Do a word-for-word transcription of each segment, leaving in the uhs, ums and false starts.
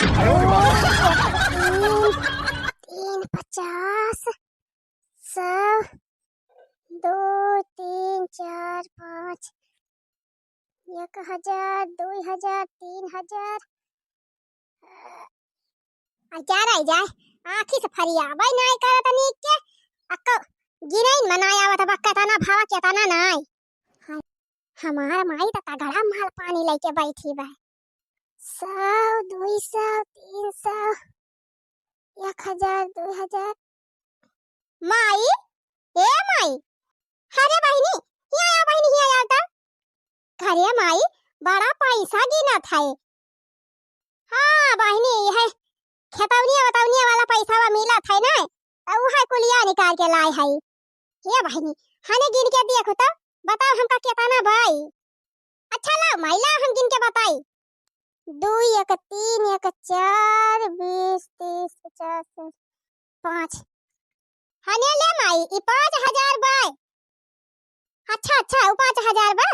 तीन, तीन पचास, सौ, दो, तीन, चार, पाँच, एक हजार, दुई हजार, तीन हजार, हजार आई जाए, आँखी से फरियाबै नाई करत नीक के, अक्को गिनैन में नाई आवत बा, केतना भवा, केतना नाई। हाँ, हमार माई त तगड़ा माल पानी लइके बैठी बा। सौ, दुई सौ, तीन सौ, एक हजार, दुई हजार। माई, ए माई, अरे बहिनी, हियाँ आ बहिनी, हियाँ आ त। अरे माई, बड़ा पैसा गिनत है। हाँ बहिनी, यह खेतौनिया वतौनिया वाला पैसा बा मिलत है ना, त उहे कुलिया निकाल के लाए है। हे बहिनी, हने गिन के देखो त, बताओ हमका केतना बाई। अच्छा लाओ माई, लाओ हम गिन के बताई। दुई एक तीन एक चार, बीस, तीस, पचास, साठ, पाँच। हने ले माई, ई पाँच हजार बाय। अच्छा, अच्छा, ऊ पाँच हजार बा।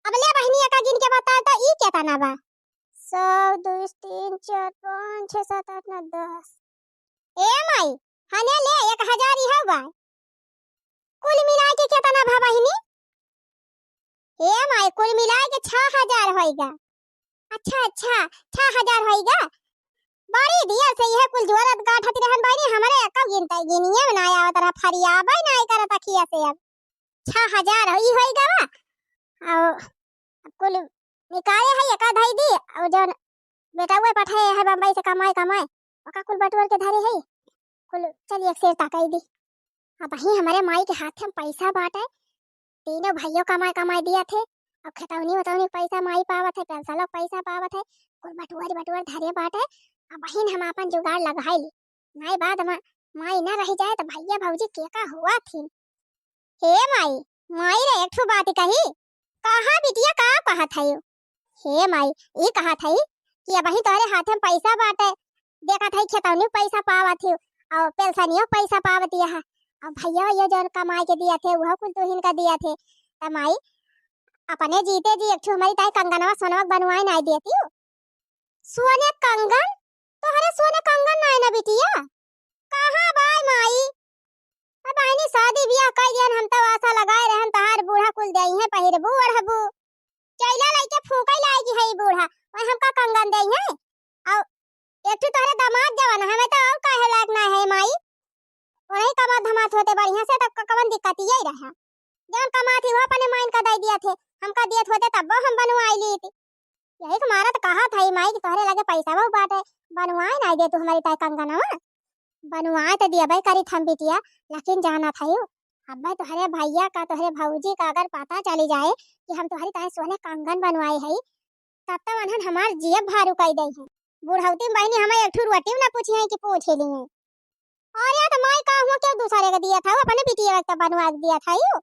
अब ले बहिनी, एका गिन के बता त, ई केतना बा? सौ, दुई, तीन, चार, पाँच, छः, सात, आठ, नौ, दस। ए माई, हने ले, एक हजार इहौ बा। कुल मिलाए के केतना भा बहिनी? ए माई, कुल मिलाए के छह हजार होइगा। अच्छा, अच्छा, छह हजार होइगा। बड़ी दिया से इहे कुल जोरत गांठत रहन बहिनी, हमरे एको गिनते गिनिए में ना आवत रहा, फरियाबै ना करत अखिया से अब। छह हजार हो, ई होइगा बा। और कुल निकाले है, एका धई दी, और जौन बेटउए पठाए है बम्बई से कमाए कमाए, ओका कुल बटोर के धरे है, कुल चलिए एक सेर तकाई दी। अबहीं हमरे माई के हाथे में पैसा बाटे, तीनों भइयो कमाए कमाए दिया थे, अब खेतौनी उतौनी पैसा माई पावत है, पेंशनो पैसा पावत है, कुल बटुअर बटुअर धरे बाटे। अबहीं हम आपन जुगाड़ लगाई ली, नाई बाद में माई न रह जाए त भइया भौजी के का हुआ थी। हे माई, माई रे, एक ठो बात कही, कहा बिटिया, का कहत है? हे माई, ई कहत है कि अबहीं तोहरे हाथे में पैसा बाटे, देखत है खेतौनी पैसा पावत ही और पेंशनियो पैसा पावत यह, और भइया ये जौन कमाए के दिया थे, वह कुल तुहिन का दिया थे। त माई, अपने जीते जी एक ठो हमारी ताई कंगनवा सोनवा बनवाए नाई देती हो। सोने कंगन? तोहरे सोने कंगन नाई ना बिटिया? कहाँ बाय माई? अब बहिनी शादी बियाह कई दियन, हम तो आशा लगाए रहन तहार बूढ़ा कुल देइहैं, पहिरबू ओढ़बू। चैला लइके फूंकै लागी है ई बूढ़ा, वही हमका कंगन देइहैं। और एक ठो तोहरे दामाद जवन, हमें तो और काहे लायक ना है माई। वही कमात धमात होते बढ़िया से, तो क-, कवन दिक्कत यही रहा। जवन कमात ही वो अपने माइन का दे दिया थे, हमका दियत होते तब वो हम बनवाई लीत। यही के मारा तो कहा था ई माई कि तोहरे लगे पैसा वो बाटे, बनवाए ना दे तू हमारी ताई कंगनवा। बनवाए तो दियबे करी थम बिटिया, लेकिन जाना था यू, अब्बे तोहरे भैया का, तोहरे भौजी का अगर पता चली जाए कि हम तोहरी ताई सोने कंगन बनवाए हई, तब तो वनहन हमार जियब भारू कई दई है। बुढ़ौती में बहिनी हमें एक ठो रोटी ना पूछी है कि पूछ ही ली है। अरे तो माई का हुआ, क्यों दूसरे के दिया था, वो अपने बिटिया के तो बनवा के दिया था यू।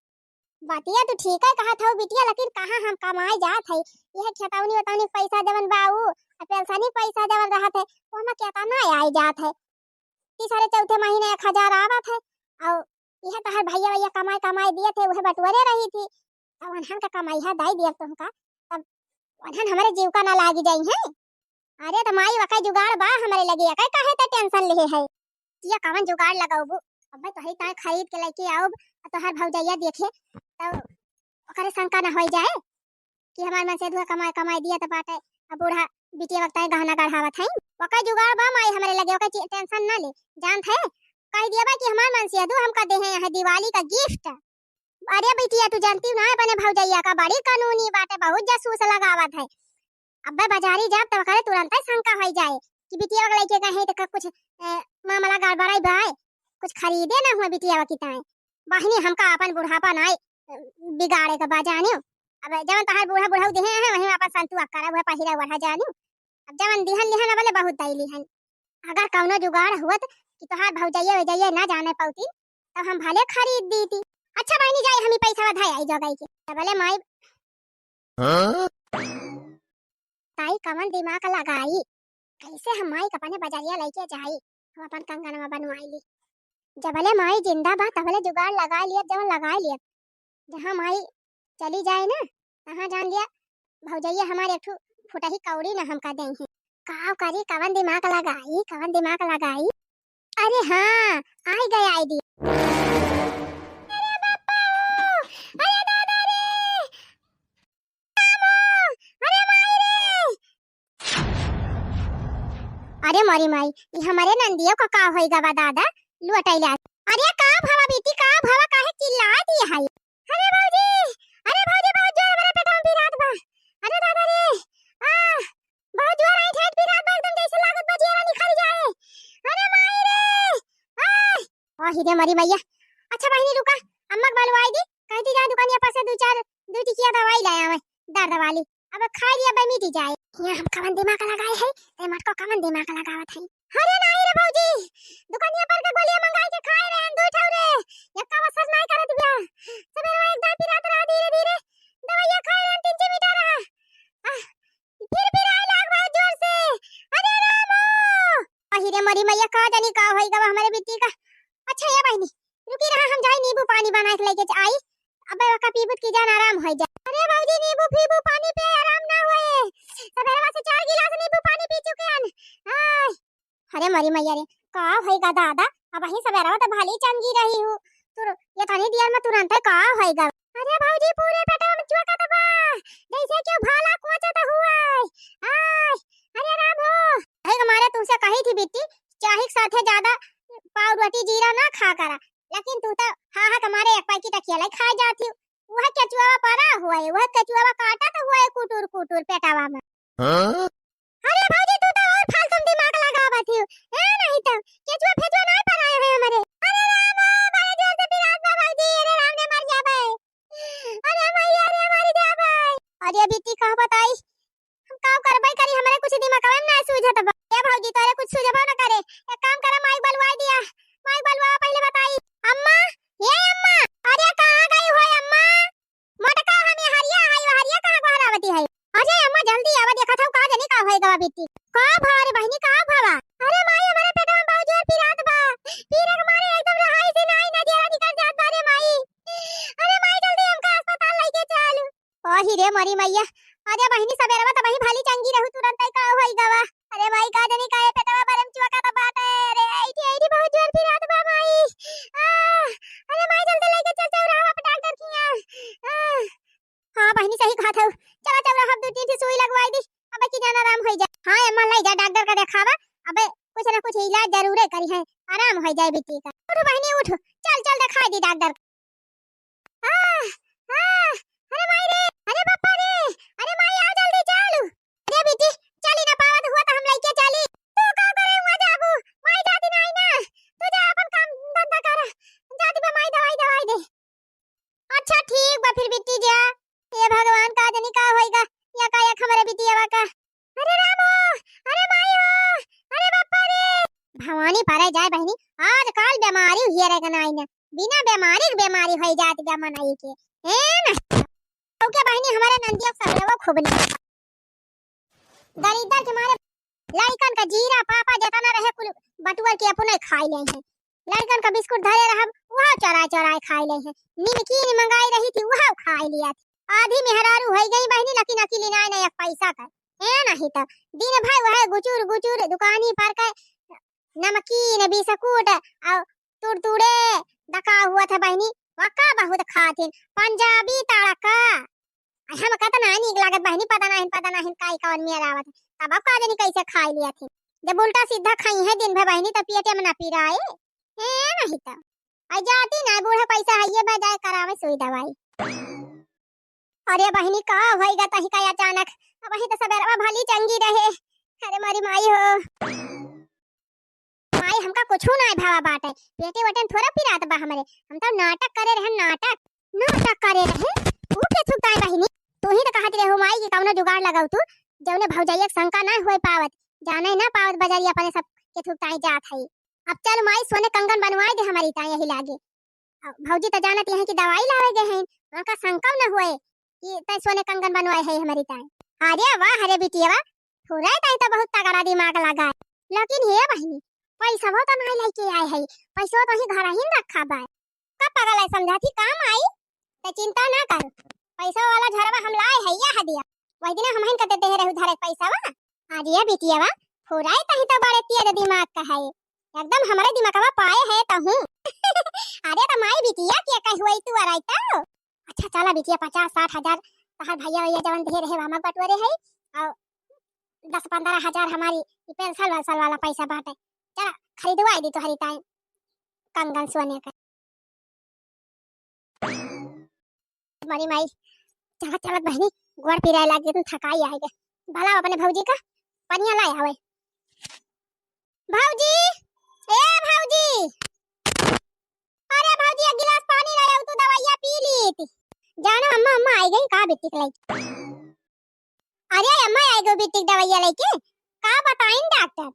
बतिया तू ठीक है कहा था बिटिया, लेकिन कहाँ हम कमाए जात है, यह खेतौनी उतौनी पैसा जवन बाऊ, आ पेंशनी पैसा जवन रहत है, वो में केतना आई जात है। तीसरे चौथे महीने एक हजार आवत है, और यह तोहर भैया भैया कमाए कमाए दिए थे, वह बटुअरे रही थी, तब वनहन का कमाई है दाई दिया तुमका, तब वनहन हमारे जीव का ना लागी जाई है। अरे तो माई वका जुगाड़ बा हमरे लगे, एकै काहे ते टेंशन लेहे है? या कवन जुगाड़ लगाउबू? अब्बे तोहरी ताई खरीद के लेके आउब, आ तोहर भौजैया देखे, तो ओकरे शंका ना होई जाए कि हमार मन से धुआ कमाए कमाए दिया त बाटे, अब बूढ़ा बिटिया वक्त ताई गहना गढ़ावत है। ओकर जुगाड़ बा माई हमरे लगे, ओकर चे-, टेंशन ना ले। जानत है, कह दिया बा कि हमार मन से धुआ हमका देहे हैं दिवाली का गिफ्ट। अरे बिटिया, तू जानती हो ना अपने भौजैया का, बड़ी कानूनी बाटे, बहुत जासूस लगावत है। अब्बे बाजारी जाब तब करे तुरंत ही शंका होई जाए कि बिटिया के लेके गए हैं तो का कुछ, ए, मामला गड़बड़ाई बा, कुछ खरीदे ना हुए बिटिया की ताई। बहिनी, हमका अपन बुढ़ापा ना, ए, बिगाड़े का बा जानियो। अब जवन तहार बूढ़ा बुढ़ऊ दिहे हैं, वही में अपन संतुआ करा हुआ पहिरा ओढ़ा जानियो। अब जवन दिहन लिहन, अब ले बहुत दई लिहन। अगर कौनो जुगाड़ हुअत कि तोहार भौजैया वैजैया ना जाने पौती, तब हम भले खरीद दीती। अच्छा बहिनी, जाई हमी पैसा धै आई जोगाई के। तबले माई, हाँ? ताई कवन दिमाग लगाई, कैसे हम माई के अपने बजरिया लेके जाई, हम अपन कंगनवा बनवाई ली। जबले माई जिंदा बा, तबले जुगाड़ लगा लिया, जवन लगा लिया। जहाँ माई चली जाए ना, तहाँ जान लिया भौजैया हमारे एक ठो फुटही कौड़ी ना हमका देई है। का करी, कवन दिमाग लगाई, कवन दिमाग लगाई? अरे हाँ, आई गए आइडिया। अरे बापा हो, अरे दादा रे, रामो, अरे माई रे। अरे मोरी माई, ई हमरे नंदियो का का होई गवा दादा, लुअटैला। अरे का भवा बेटी, का भवा, काहे चिल्लात ही है? अरे भौजी, अरे भौजी, बहुत जोर हमरे पेटवा में पिरात बा। अरे दादा रे, आ, बहुत जोर आई ठेठ पिरात बा, एकदम जैसे लागत बा जियरा निकल जाए। अरे माई रे, आ, ओ हिरे मरी मैया। अच्छा बहिनी रुका, अम्मा के बलवाई दी, कह दी जाए दुकानिया पर से दू चार, दू टिकिया दवाई ले आवे, दर्द वाली। अब खाई लिया बे मिटी जाए। यहाँ हम कवन दिमाग लगाए है, ते मटको कवन दिमाग लगावत है। अरे नाही रे भौजी, दुकानिया पर के गोलियां मंगाई के खाए रहे हम दू ठौरे। यक्का असर नाही करत बिया। सबेरे एक दाई पिरात रहा धीरे धीरे। दवाइया खाए रहे हम तीन चार मीठा रहा। आह, फिर पिराए लाग बहुत जोर से। अरे रामो! अहि रे मरी मैया, का जानी का होई गवा हमरे बिट्टी का। अच्छा ये बहिनी, रुकी रहा, हम जाई नींबू पानी बनाए के लेके आई। अबे ओका पीबू त की जान आराम होई जाए। अरे भौजी, नींबू फीबू पानी पे आराम ना होए। सबेरवा से चार गिलास नींबू पानी पी चुके हन। आय। अरे मरी मैया रे, का होई गा दादा? अबही सबेरवा त भली चंगी रही हूँ। तुर-, ये तनी देर में तुरंते का होई गा? अरे भौजी, पूरे पेटवा में चुअकत बा। जैसे क्यों भाला कोचत हुए। आय। अरे राम हो। अरे हमारे तुमसे कही थी बिट्टी, चाही के साथे ज्यादा पाव रोटी जीरा ना खा करा। लेकिन तू तो हा हा के मारे एक पैकेट अकेले खाए जाती हूँ। वह केचुआ पड़ा हुआ है, वह केचुआ काटत हुआ है कुटुर कुटुर पेटावा में। हाँ? अरे भौजी, तू तो और फालतू में दिमाग लगावत ही। ए नहीं तो केचुआ फेचुआ नहीं पड़ा है हमारे। अरे राम, बड़े जोर से पिरात बा भौजी, अरे राम ने मर जाबे। अरे मैया रे, मर जाबे। अरे बिट्टी का बताई, हम का करबै करी, हमरे कुछ दिमागवा में ना सूझत बा। ए भौजी, तोरे कुछ सूझबो न करे। एक काम करा, माई बलवाई दिया। माई बलवा पहले बताई। अम्मा, हे अम्मा, अरे कहाँ गई हो अम्मा? मोटका हम ये हरिया है, वो हरिया कहाँ गोहरावती है? अरे अम्मा जल्दी आवा, देखत हूँ का जानी का होई गवा बिट्टी। का भवा रे बहिनी, का भवा? अरे माई, हमरे पेटवा में बहुत जोर पिरात बा। पीरे के मारे एकदम रहाई से नाई ना जेरा निकल जात बा रे माई। अरे माई, जल्दी हमका अस्पताल लेके चल। ओही रे मोरी मैया, अरे बहिनी, सबेरवा त बही भली चंगी रहू, तुरंत ही का होई गवा। अरे माई, का जानी काहे पेटवा बरम चुआ का त बाटे। अरे ऐठी, ऐठी बहुत जोर पिरात बा माई। आ, अरे माई, जल्दी लेके चल चौराहा पे डॉक्टर किया। आ, हाँ बहिनी, सही कहत हऊ, चला चौराहा पे दू तीन ठे सुई लगवाई दी, अबे की जान आराम होई जाए। हाँ अम्मा, ले जा डॉक्टर का देखावा, अबे कुछ ना कुछ इलाज जरूरे करी है, आराम होई जाए बिट्टी का। उठ बहिनी उठ, चल चल देखाई दी डॉक्टर। आह, आह, अरे माई रे, अरे पप्पा रे, अरे माई, आओ जल्दी चल। अरे बिट्टी, चली ना पावत हुआ तो हम लइके चली। तू का करे हुआ जाबू? माई जाती नहीं ना। तू जा अपन काम धंधा कर। जाती बा माई, दवाई दवाई दे। अच्छा ठीक बा फिर बिट्टी जा। हे भगवान, का जानी का होइगा। या का या हमरे बिटियावा का। अरे राम हो, अरे माई हो, अरे बापा रे। भवानी परे जाए बहिनी, आजकल बीमारी हुए रे गनाई न, बिना बीमारी के बीमारी होई जात बा मनई के। ए न, ओके बहिनी, हमरे नंदिया के सबेरवा खूब नी। दरिद्र के मारे लड़कन का जीरा पापा जतना रहे कुल बटुअर के अपने खाई ले हैं। लड़कन का बिस्कुट धरे रहब, वह चोराए चोराए खाई ले हैं। निमकीन मंगाई रही थी, वह खाई लिया थी। आधी मेहरारू होई गई बहिनी, लेकिन अकेली नाय ना एक पैसा का। ए नहीं तो दिन भर वह गुचुर गुचुर दुकानी पर के नमकीन, बिस्कुट और तुरतुरे दका हुआ था बहिनी, वका बहुत खातिन। पंजाबी तड़का। आ, हम कतना नीक लागत बहिनी, पता नहीं, पता नहीं काई कवन मेर आवत। तब अब का जानी कैसे खाई लिया थी। जब उल्टा सीधा खाई है दिन भर बहिनी, तब पेटे में ना पिराए। ए नहीं तो। आ जाती ना, बूढ़ा पैसा है, ये बजाय करावे सुई दवाई। अरे बहिनी, का होइगा तही का अचानक? अबही तो सबेरवा भली चंगी रहे। अरे मारी माई हो। माई, हमका कुछू नाय भावा बाटे। पेटे वटेन थोड़ा पिरात बा हमरे। हम तो नाटक करे रहन, नाटक। नाटक करे रहे? तू के थुकताई बहिनी? तू ही तो कहत रहे हो माई कि कौनो जुगाड़ लगाऊ तू, जौने भौजैया के शंका ना होए पावत, जाने ना पावत बजरिया अपने सब के थुकताई जात है। अब चल माई, सोने कंगन बनवाए दे हमारी ताई यही लागे। अब भौजी तो जानत हैं कि दवाई लावे गए हैं, उनका शंका न हुए कि तै सोने कंगन बनवाए है हमारी ताई। अरे वाह, अरे बिटिया वाह, फुराए ताई तो बहुत तगड़ा दिमाग लगा है। लेकिन हे बहिनी, पैसा तो नहीं लेके आए है, पैसा तो ही घर ही रखा बा। का पागल है समझा थी काम आई, तो चिंता ना कर, पैसा वाला झरवा हम लाए है, यह दिया। वही दिन हम हन कते दे रहू धरे पैसा वा, अरे बिटियावा, फुराई तही तो बड़े तेज दिमाग का है, एकदम हमरे दिमागवा पाए है तहूँ। अरे तो माई बिटिया के कही हुई तू अराई तो। अच्छा चला बिटिया, पचास साठ हजार तहार भैया वैया जवन दे रहे हमक बटोरे है, और दस पन्द्रह हजार हमारी ई पेंसिल वेंसिल वाला पैसा बाटे। चला खरीदवाई दी तोहरी ताई कंगन सोने का। मरी माई, चलत चलत बहिनी गोड़ पिराए लाग गए, तुम थकाई आए गए। भला अपने भौजी का पनिया लाए आवे। भौजी, ए भौजी, अरे भौजी, एक गिलास पानी लाए, तू दवाइया पी लीत। जानो अम्मा, अम्मा आई गई का बिट्टी के लइके? अरे अम्मा आई गई बिट्टी के दवाइया लइके, का बताइन डॉक्टर?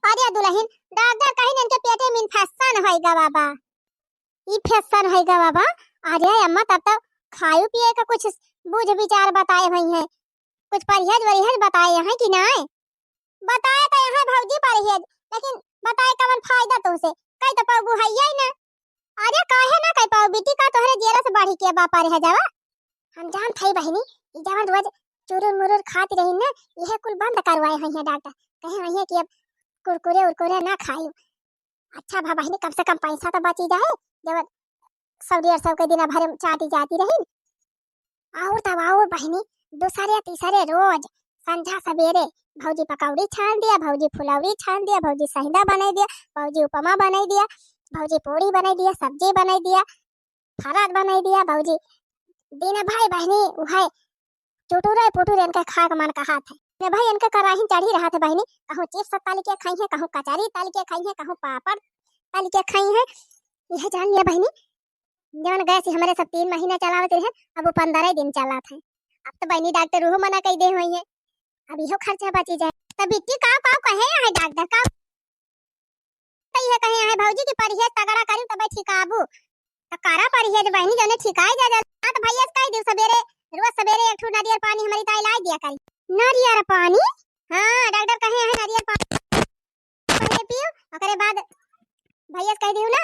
अरे दुल्हन, डॉक्टर कहिन इनके पेटे में इन्फेक्शन होइगा बाबा। इन्फेक्शन होइगा बाबा? अरे अम्मा, तब तो खाए पिए का कुछ बूझ विचार बताए हुई हैं, कुछ परहेज वरहेज बताए हैं कि नाय? बताए तो यहाँ भौजी परहेज, लेकिन बताए कवन फायदा तुमसे? कई तो पौगु है ही ना। अरे काहे ना कई पाऊ बिट्टी, का तोहरे जेरा से बढ़ी के बा परहेजवा? हम जानत हई बहिनी, ई जवन रोज चुरुर मुरुर खात रही ना, इहे कुल बंद करवाए हुई हैं डॉक्टर। कहे हुई हैं कि अब कुरकुरे उरकुरे ना खाई। अच्छा भा बहिनी, कम से कम पैसा तो बची जाए, जब सौ डेढ़ सौ के दिन भरे में चाटी जाती रही। और तब और बहिनी, दूसरे तीसरे रोज संझा सवेरे भौजी पकौड़ी छान दिया, भौजी फुलौड़ी छान दिया, भौजी सहिंदा बनाई दिया, भौजी उपमा बनाई दिया, भौजी पूड़ी बनाई दिया, सब्जी बनाई दिया, फराद बनाई दिया भौजी। दिन भाई बहिनी उहे चुटुरे पुटुरे इनके खाए के मन कहत है। ने भाई इनके कराही चढ़ी रहत है बहिनी, कहूँ चिप्स तल के खाई है, कहूँ कचरी तल के खाई है, कहूँ पापड़ तल के खाई है। यह जान लिया बहिनी, जवन गैस हमरे सब तीन महीना चलावत रहे, अब वो पन्द्रह दिन चलात है। अब तो बहिनी डॉक्टर उहो मना कई दे हुई है, अब इहो खर्चा बची जाए। तब बिट्टी का का कहे है डॉक्टर का? तो ये कहे है भौजी कि परहेज तगड़ा करी तब ठिकाबू। तो करा परहेज बहिनी, जने ठिकाई जा जा। हाँ तो भैया से कह दियो सवेरे, रोज सवेरे एक ठो नारियल पानी हमारी ताई लाई दिया करी। नारियल पानी? हाँ, डॉक्टर कहे है नारियल पानी पहले पियो, ओकरे बाद भैया से कह दियो ना,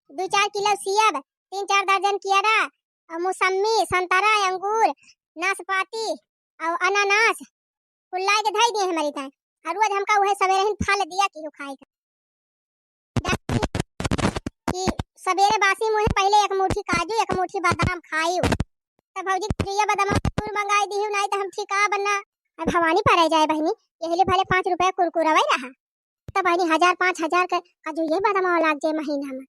दो चार किलो सेब, तीन चार दर्जन केरा, और मौसम्मी, संतरा, अंगूर, नाशपाती, और अनानास, कुल लाई के धई दिए हमारी ताई। और रोज हमका उहे सवेरे ही फल दिया कि खाए के। कि सवेरे बासी मुँहे पहले एक मुट्ठी काजू, एक मुट्ठी बादाम खाइयो। तब भौजी काजुया बादाम जरूर मंगाई दिहु, नाई तो हम ठिका बन्ना। अब भवानी परे जाए बहिनी, यही ले भले पाँच रुपया कुरकुरवै रहा। तब बहिनी हजार पाँच हजार के काजुया बादाम लाग जाए महीना में।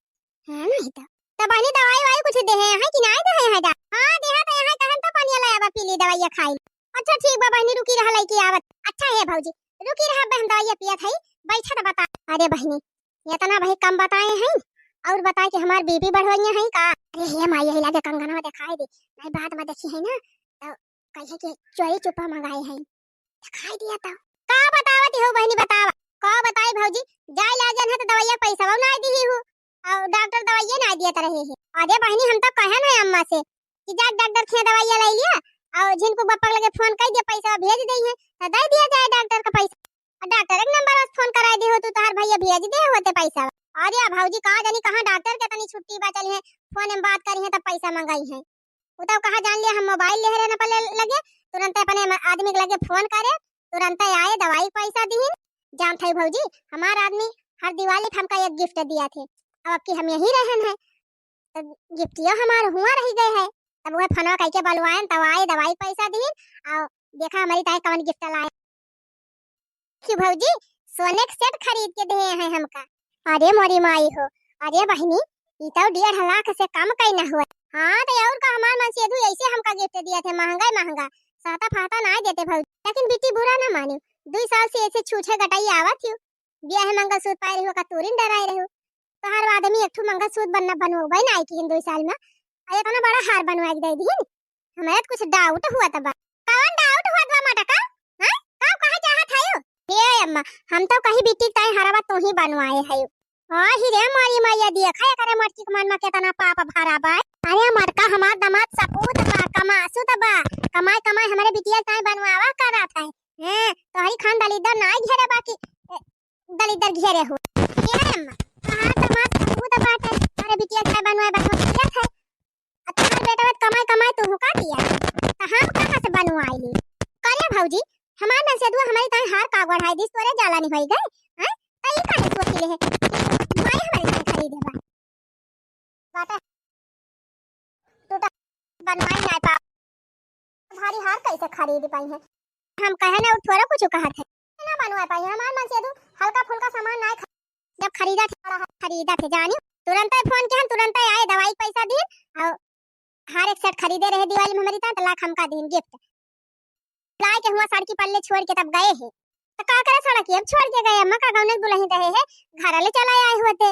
हाँ, नहीं तो। तब बहिनी दवाई वाई कुछ देहे हैं कि नाई देहे हैं डा-? हाँ, देहा तो यहाँ कहन तो पनिया ले आवा, पी ली दवाइया खाई। अच्छा ठीक बा बहिनी, रुकी रहा लइके आवत। अच्छा हे भौजी, रुकी रहा, अब हम दवाइया पियत हई, बैठा तो बता। अरे बहिनी, इतना भाई कम बताए हैं और बताए कि हमार बीपी बढ़वइया हैं का? अरे हे माई, यही लागे कंगनवा दिखाई दे, नहीं बाद में देखी है ना तो कहे कि चोरी चुपा मंगाए हैं। दिखाई दिया तो का बतावत हो बहिनी, बतावा। का बताई भौजी, जाए ला जन है तो दवाइया पैसा ना दिही हो और डॉक्टर दवाइया ना दिया रहे हैं। अरे बहिनी, हम तो कहे ना अम्मा से कि जा डॉक्टर के दवाइया ले लिया और झिनकू बप्पा के लगे फोन कर दिया, पैसा भेज दे है तो दे दिया जाए डॉक्टर का पैसा। और डॉक्टर एक नंबर से फोन कराई दे हो तू, तोहार भैया भेज दे होते पैसा। अरे भौजी का जानी कहाँ डॉक्टर के तनी छुट्टी बचल है, फोन में बात करी है तब पैसा मंगाई है। उ तो कहा जान लिया हम मोबाइल ले रहे न पहले लगे, तुरंत अपने म-, आदमी के लगे फोन करे, तुरंत आए दवाई के पैसा दीन। जान थे भौजी, हमार आदमी हर दिवाली पे हमका एक गिफ्ट दिया थे, अब, अब की हम यही रहन है तो गिफ्टियो हमार हुआ रह गए है। तब वह फोनवा कह के बलवाएन तब आए दवाई के पैसा दीन और देखा हमारी ताई कवन गिफ्ट लाए। कि भौजी सोने के सेट खरीद के दे हैं हमका। अरे मोरी माई हो, अरे बहिनी, ई तो डेढ़ लाख से कम कई ना हुआ। हाँ तो और का, हमार मन से दू ऐसे हमका गिफ्ट दिया थे, महंगा ही महंगा, सहता फहता ना देते भौजी। लेकिन बिट्टी बुरा ना मानी, दो साल से ऐसे छूछे गटाई आवत ही, ब्याह मंगलसूत्र पाए रही हो का तूरिन डराए रही हो। तोहार आदमी एक ठो मंगलसूत्र बनना बनवाई ना आई कि दो साल में, अरे इतना बड़ा हार बनवा के दे दीन। हमारे तो कुछ डाउट हुआ था बा। कौन डाउट हुआ था मटका? हैं? का कहे चाहत है? हे अम्मा, हम तो कहीं बिट्टी ताई हरवा तू ही बनवाए है। आ ही रे मारी मैया, देखा एकरे मटकी के मन में कितना पाप भरा बा। अरे मटका हमार दामाद सपूत बा, कमासुत बा, कमाई कमाई हमारे बिटिया ताई बनवावा करत है। हैं, तोहरी खान दलिद्दर नाई घेरे बाकी, ए, दलिद्दर घेरे हो। ए अम्मा, तोहार दामाद सपूत बाटे, हमारे बिटिया ताई बनवाए बनवा करत है। आ तोहार बेटवा त कमाई कमाई तू हुका दिया, त हम कहाँ से बनवाई ली? करे भौजी, हमार ननसेदुआ हमारी ताई हार का गोड़ ई काहे सोच ले है? माई हमारे से खरीदे बा। बाटा टूटा बनवाई ना पा। भारी हार कैसे खरीद पाई है? हम कहे ना, उ थोड़ा कुछ कहत है। ना बनवा पाई, हमार मन से दू हल्का फुल्का सामान ना खा-, जब खरीदा थे, बड़ा खरीदा थे, जानी, तुरंत ही फोन के हम तुरंत ही आए, दवाई के पैसा दीन, और हार एक सेट खरीदे रहे दिवाली में हमारी, तो लाख हमका दीन गिफ्ट। लाए के हुआ सड़की पल्ले छोड़ के तब गए हैं। तो का करे सड़की, अब छोड़ के गए, अम्मा का गौने दुल्हन रहे हैं, घर ले चला आए हुए थे।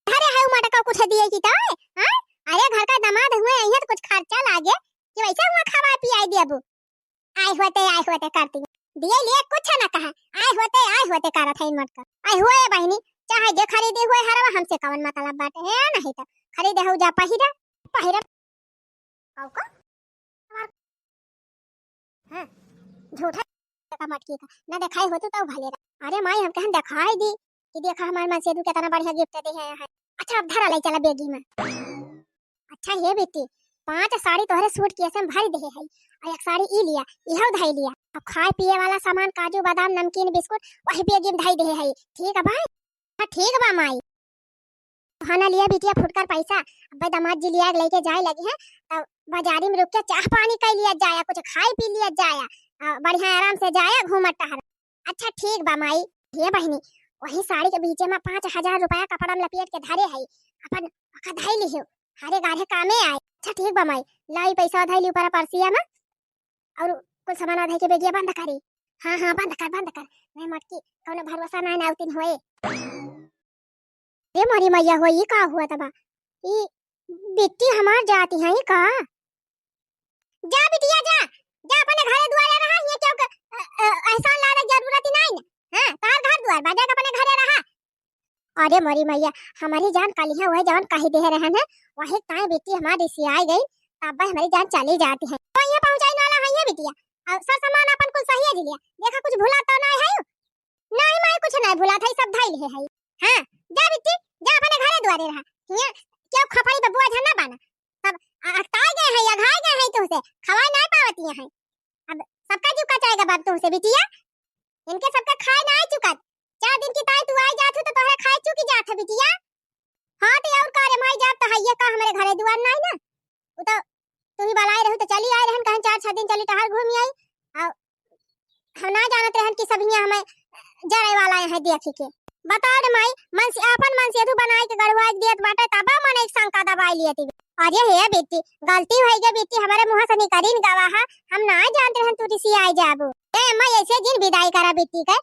अरे है मटका कुछ दिए कि का है? हाँ? अरे घर का दामाद हुए, यहाँ तो कुछ खर्चा लागे कि वैसे हुआ खवा पियाई दिया बू। आए होते, आए होते करती। दिए लिए कुछ ना कहा। आए होते, आए होते करत है मटका। आए हुए बहिनी, चाहे जे खरीदे हुए हरवा, हमसे कवन मतलब बाटे है, नहीं तो खरीदे हो जा पहिरा, पहिरा। कौ का? हाँ, झूठा का मटकी का। ना देखाई होतू तो भले रहा। अरे माई, हम कहन देखाई दी कि देखा हमार मनसेदू कितना बढ़िया गिफ्ट दे है। अच्छा, अब धरा ले चला बेगी में। अच्छा हे बेटी, पांच साड़ी तोहरे सूटकेस में भर दे है, और एक साड़ी ई लिया, इहो धई लिया। अब खाए पिए वाला सामान, काजू, बादाम, नमकीन, बिस्कुट, वही बेगी में धई दे है। ठीक है भाई? हाँ, ठीक बा माई। बहाना लिया बिटिया फुटकर पैसा, अब्बे दामाद जी लिया के लेके जाए लगी हैं, तब बाजारी में रुक के चाह पानी कर लिया जाया, कुछ खाए पी लिया जाया, आ, बढ़िया आराम से जाया, घूमत टहर। अच्छा ठीक बा माई। हे बहिनी, वही साड़ी के बीचे में पाँच हजार रुपया कपड़ा में लपेट के धरे है, अपन ओका धई लिहो, हरे गाढ़े कामे आए। अच्छा ठीक बा माई, लाई पैसा धई ली ऊपर परसिया में, और कुल सामान धई के बेगिया बंद करी। हाँ हाँ, बंद कर, बंद कर। मैं मटकी कौनो भरोसा ना, ना उतिन होए। रे मोरी मैया हो, ई का हुआ तबा? ई बिट्टी हमार जाती है, ई का? जा बिटिया जा, जा अपने घरे दुआरे रहा, ये क्यों क-, अ, अ, एहसान लावे के जरूरत ही नहीं ना। हाँ, तार घर दुआर बा, जा अपने घरे रहा। अरे मोरी मैया, हमारी जान कलिया वह जवन कही दे रहन है, वही ताई बिट्टी हमार रिसियाई गई, तब हमारी जान चली जाती है। तो ये पहुँचाई वाला है ये बिटिया, और सब सामान अपन कुल सही है लिया, देखा कुछ भुला तो नहीं है? नहीं माई, कुछ नहीं भुला था, सब धइल है, है। हाँ, जा बिट्टी, जा अपने घरे दुआरे रहा। हियाँ क्यों खपड़ी बबुआ झन्ना बाना। सब अ-, अकताए गए हैं, अघाए गए हैं तुमसे, खवाए नहीं पावती हैं। अब सबका जीव कचाएगा बाप तुमसे बिटिया। इनके सबका खाए नहीं चुकत। चार दिन की ताई तू आई जात हो तो तोहरे खाए चुकी जात है बिटिया। हाँ, तो और का रे माई, जात तो है ये का, हमारे घरे दुआर नहीं ना। उ तो तू ही बलाए रहू तो चली आए रहन, कहें चार छह दिन चली टहर घूमी आई। और हम ना जानत रहन कि सब हियाँ हमें जरे वाला है देखी के। बताओ रे माई, मन से, अपन मन से तू बनाए के गढ़वाए के दियत बाटे, तबा मन एक शंका दबाई लियत ही। अरे हे बेटी, गलती होई गई बेटी, हमारे मुँह से निकरी न गवा है, हम ना जानत रहन तू रिसियाई जाबू। ए अम्मा, ऐसे जिन विदाई करा बेटी के,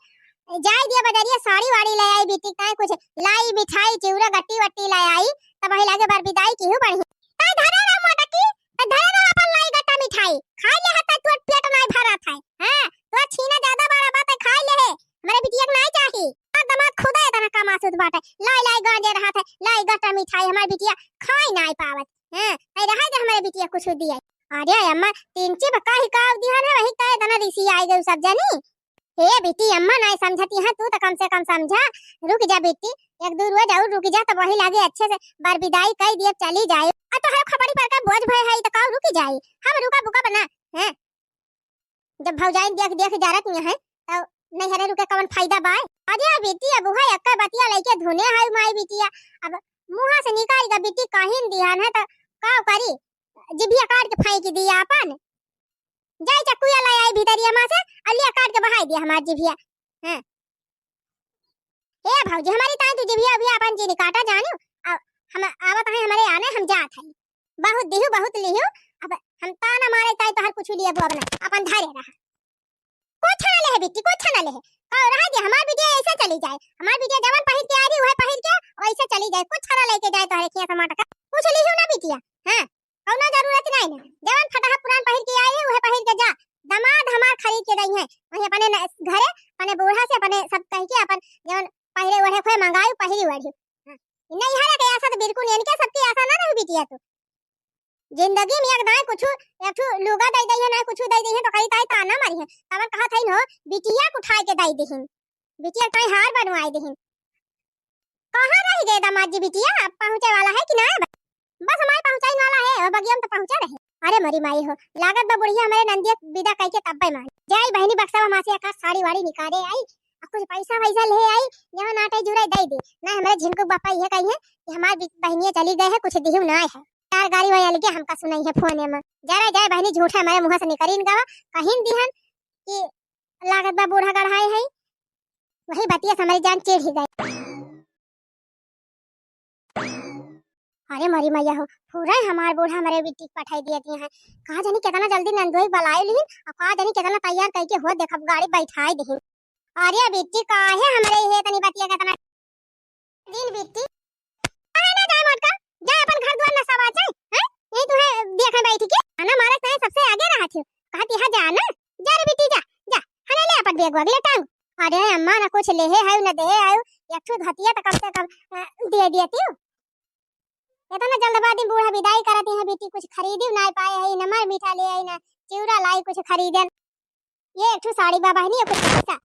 जाए दिया बजरिया साड़ी वाड़ी ले आई बेटी, ताई कुछ लाई मिठाई चिउरा गट्टी वट्टी ले आई, तब वही लागे बार विदाई की हूँ बढ़िया। ताई धरे रहो मोटकी, ताई धरे रहो अपन लाई गट्टा मिठाई, खाई ले हता तू पेट नहीं भरा था। हाँ, तो छीना ज्यादा बड़ा बात है, खाई ले है, हमारे बिटिया के नहीं चाही। और दामाद खुदा इतना कमासुत बाटे, लाई लाई गांजे रहा था, लाई गट्टा मिठाई, हमारे बिटिया खाई नहीं पावत। हाँ, ताई रहा दे हमारे बिटिया कुछ दिया। अरे अम्मा, तीन चिब का ही काव दिहन है, वही ताई इतना रिसियाई गई सब जनी। हे बेटी, अम्मा नाई समझती हैं, तू तो कम से कम समझा। रुक जा बेटी, एक दो रोज और रुक जा, तब वही लागे अच्छे से बरबिदाई कई दिए, चली जाए। आ तो हर खपड़ी पर का बोझ भय है, तो का रुक जाए? हम रुका बुका बना, हैं? जब भौजाइन देख देख जरत नहीं है, तो नैहरे रुके कवन फायदा बाय? अरे बेटी, अब वह एक बतिया लेके धुने है माई बिटिया। अब मुँह से निकाल के बेटी कहीं दिहन है, तो का करी? जिभिया काट के फेंक दिया अपन। जाई चक्कुया लाई आई भीतरिया मा से, और लिया काट के बहाई दिया हमार जिभिया। हाँ। हे भौजी, हमारी ताई तू जिभिया उभिया अपन जिन काटा जानियो। अब हम आवत है हमारे आने, हम जात है। बहुत दिहु, बहुत लिहु। अब हम ताना मारे ताई तोहर कुछ लिए अब ना, अपन धरे रहा। कुछ ना ले है बिट्टी, कुछ ना ले है। कहो रहा दे, हमार बिटिया ऐसे चली जाए, हमार बिटिया जवन पहिर के आ रही, वह पहिर के वैसे चली जाए, कुछ ना लेके जाए तोहरे खिया से मटका। कुछ लिहु ना बिटिया, हाँ। कौनो जरूरत नहीं ना, जवन फटाहा पुरान पहिर के आई है, उहे पहिर के जा। दामाद हमार खरीद के दई है, वही अपने न-, घरे अपने बूढ़ा से अपने सब कह के अपन जवन पहिरे ओढ़े खोए मंगाई पहिरी ओढ़ी। हाँ, नैहरा के आशा तो बिल्कुल, इनके सबकी आशा ना रही बिटिया तू। जिंदगी में एक दाएं कुछ, एक ठो लुगा दे दई है, ना कुछ दे दई है तो कही ताई ताना मारी है। तवन कहा था इन्हो बिटिया के उठाए के दे दीहिन, बिटिया ताई हार बनवाए दीहिन। कहाँ रह गए दामाद जी बिटिया, अब पहुँचे वाला है कि ना? बस हमारे पहुँचाई वाला है, वो बगिया में तो पहुँचा रहे। अरे मोरी माई हो, लागत बा बुढ़िया हमारे नंदिया विदा कह के तब्बे मान जाई। बहिनी बक्सा मा से एक साड़ी वाड़ी निकाले आई, अउ कुछ पैसा वैसा लेहे आई, जवन आटे जुरे दइ दी। ना हमरे झिनकू बापा इहे कहिहैं कि हमार बि-, बहिनिया चली गए है, कुछ दिहू नाहीं है। चार गारी वही अलगे हमका सुनइहैं फोने मा। जरा जाए बहिनी, झूठा हमरे मुँह से निकरिन गवा, कहिन दिहन कि लागत बा बूढ़ा गढ़ाए है। वही बतिया से हमरी जान चिढ़ ही गई। अरे मरी मैया हो, पूरा हमार बूढ़ा हमरे बिट्टी के पठाई दिया दिए हैं। का जानी केतना जल्दी नंदोई बलाए लिहिन, अउ का जानी केतना तैयार कइके हो, देखब गाड़ी बैठाए दिहिन। अरे बिट्टी, काहे हमरे इहे तनी बतिया केतना दिन बिट्टी? काहे ना जाए मोटका, जाए अपन घर दुआर नसावा जाए, हैं? यही तुहे देखे बैठी के, आना मारे तहे सबसे आगे रहत हो। कहत यहाँ जा ना, जा रे बिट्टी जा, जा, हने ले अपन बैग वैग ले टांग। अरे अम्मा, ना कुछ लेहे है, ना देहे है, एक ठो धतिया तो कम से कम, अ, दे देती हो। इतना जल्दबाजी में बूढ़ा विदाई करत हैं, बिट्टी कुछ खरीदी ना पाए है, ना मार मीठा ले आई, ना चिउरा लाई कुछ खरीदन। ये एक ठो साड़ी बा बहिनी, ये कुछ पैसा।